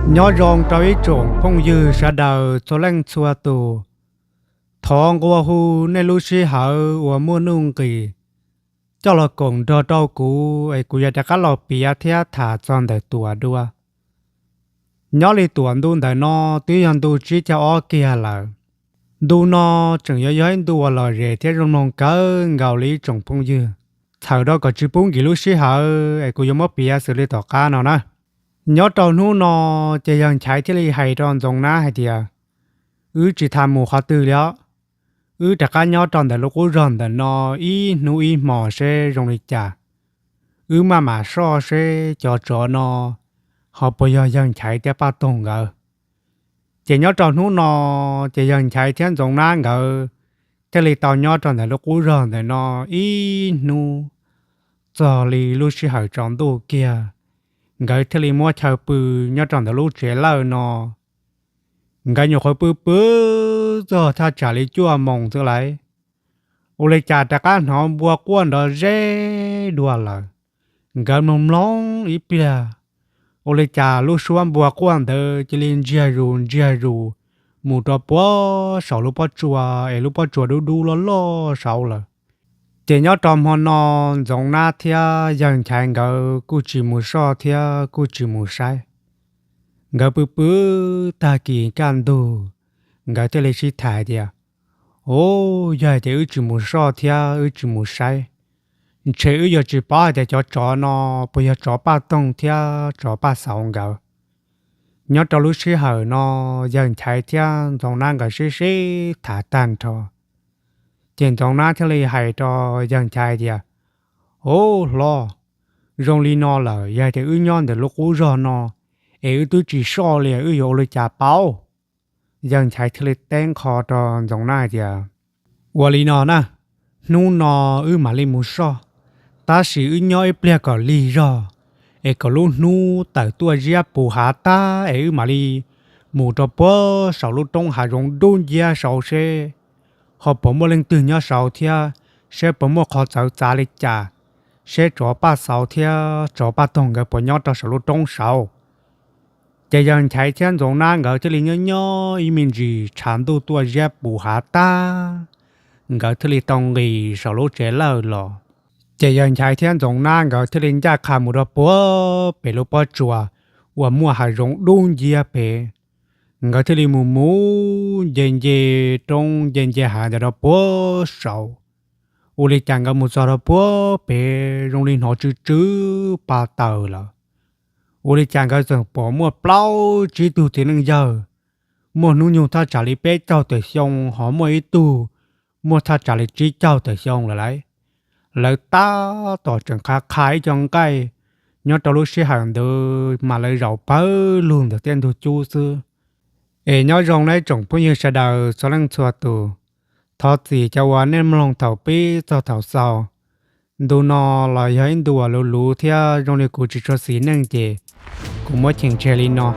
Nyob zoo rau ib tsoom phooj ywg sawv daws txhua leej txhua tus. Thov nqua hu nej lub sij hawm uas muaj nuj nqis coj los koom nrog rau kuv es kuv yuav rov qab los piav thiab tham txog ntawm Tuam dua. Nyob li Tuam ntu ntawm no twb yog ntu tsib caug ob kiag lawm. Ntu no tseem yuav yog ib ntu uas lom zem thiab zoo mloog kawg nkaus li ib tsoom phooj ywg. Txhawm rau kom tsis pub nkim lub sij hawm es kuv yuav muab piav xws li tom qab no na. Nyob rau hnub no ces yawg Nchaiv thiaj li hais rau Ntxoov Nab hais tias, wb tsis tas mus qhov twg li os. Wb rov qab nyob rau ntawm lub qub zog ntawm no ib hnub ib hmos seb zoo li cas. Wb maj mam soj seb cov tsov no ho puas yog yawg Nchaiv thiab Paj Toog nkawd. Ces nyob rau hnub no ces yawg Nchaiv thiab Ntxoov Nab nkawd thiaj li tau nyob rau ntawm lub qub zog ntawm no ib hnub txog li lub sij hawm tsaus ntuj kiag. Nkawd thiaj li muab chaw pw nyob rau ntawm lub tsev lawj no. Nkawd nyuam qhuav pw pw txog thaj tsam li cuaj moos xwb lauj, ua li cas rov qab hnov npua quaj nrov zeb dua lawm. Nkawd mloog mloog ib pliag, ua li cas lub suab npua quaj ntawd cia li ntsiag zus ntsiag zus mus rau puag saum lub pob tsuas es lub pob tsuas dub dub loj loj saud lawm. Ces nyob rau hmo no Ntxoov Nab thiab yawg Nchaiv nkawd kuj tsis mus soj thiab kuj tsis mus saib. Nkawd pw pw tag kis kaj ntug, nkawd thiaj li sib tham tias, u, yog hais tias wb tsis mus soj thiab wb tsis mus saib, ntshe wb yuav tsis paub hais tias cov tsov no puas yog tsov Paj Toog thiab tsov Paj Xauv nkawd. Nyob rau lub sij hawm no yawg Nchaiv thiab Ntxoov Nab nkawd sib sib tham tag nrho, ces Ntxoov Nab thiaj li hais rau yawg Nchaiv tias, u, hlob, zoo li no lawm yog tias wb nyob ntawm lub qub zog no es wb twb tsis soj li wb yuav ua li cas paub? Yawg Nchaiv thiaj li teb nqho rau Ntxoov Nab hais tias, ua li no na, hnub no wb mam li mus soj, tab sis wb nyob ib pliag kom lig zog es kom lub hnub tawm tuaj ziab puv hav tag es wb mam li mus rau puag saum lub roob hav zoov dub nciab saud seb ho puas muaj leej twg nyob saud thiab seb puas muaj qhov txawv txav li cas, seb tsov Paj Xauv thiab tsov Paj Toog nkawd puas nyob rau saum lub roob saud. Ces yawg Nchaiv thiab Ntxoov Nab nkawd thiaj li nyob nyob ib me ntsis tshav ntuj tuaj ziab puv hav tag, nkawd thiaj li tau nqis saum lub tsev lawj los. Ces yawg Nchaiv thiab Ntxoov Nab nkawd thiaj li ncaj qha mus rau puag pem lub pob tsuas uas muaj hav zoov dub nciab pem. Nkawd thiaj li mus mus nce nce roob nce nce hav ntawd rau puag saud. Ua li cas nkawd mus txog rau puag pem zoo li hnov tsw tsw pa taws lawm. Ua li cas nkawd txawm pom muaj plaub tsib tug txiv neej yawg, muaj hnub nyoog thaj tsam li peb caug tawm xyoo ho muaj ib tug muaj thaj tsam li tsib caug tawm xyoo lawm lauj. Lawv tab tom tseem qha qha ib co nqaij, nyob rau lub sij hawm ntawd mas lawv zaum pawg lug ntawm tiaj ntug cub xwb. Es nyob zoo nawb tsoom phooj ywg sawv daws txhua leej txhua tus, thov txim cov uas nej mloog thaum pib txog thaum xaus. Ntu no los yog ib ntu uas luv luv thiab zoo li kuv tsis tshua xis neej ces kuv muab cheem tseg li no,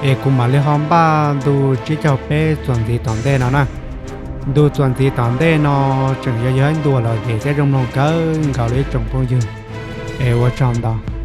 es kuv mam li ho npaj ntu tsib caug peb txuas ntxiv tom ntej no na. Ntu txuas ntxiv tom ntej no tseem yuav yog ib ntu uas lom zem thiab zoo mloog kawg nkaus li ib tsoom phooj ywg. Es ua tsaug ntau.